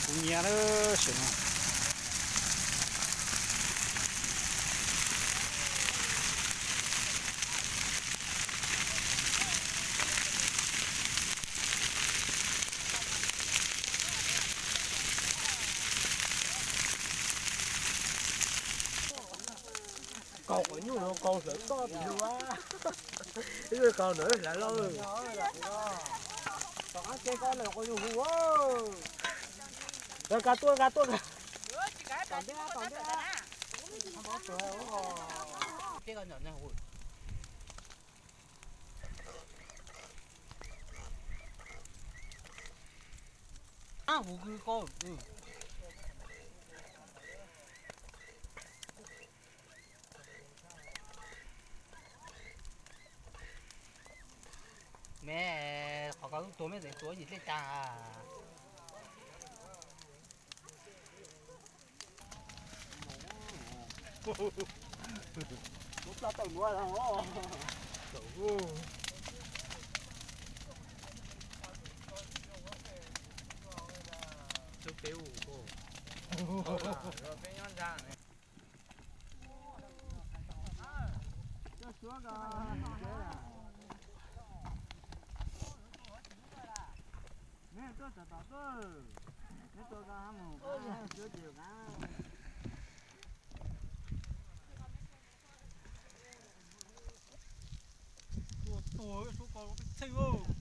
Kuv nyiam lawm, sim no. Kaus qhov nyuj no kaus hlawv toj tim lug a. Ib kaus ntawd hlawv lauj. Tom qab ke koj lawm quas yug hu. Nkag tuaj, nkag tuaj, nkag. Ab, huv kawg koj. Me, qhov ko lub tuag me tseem tuag yim dlej tas. Lub plab tawm nuav. Peb ua peb nyob ntag. Neb tuaj tom tom tuaj, neb tuaj ko mus, suab ces qab. Tuag tuag suab ko peb txheej.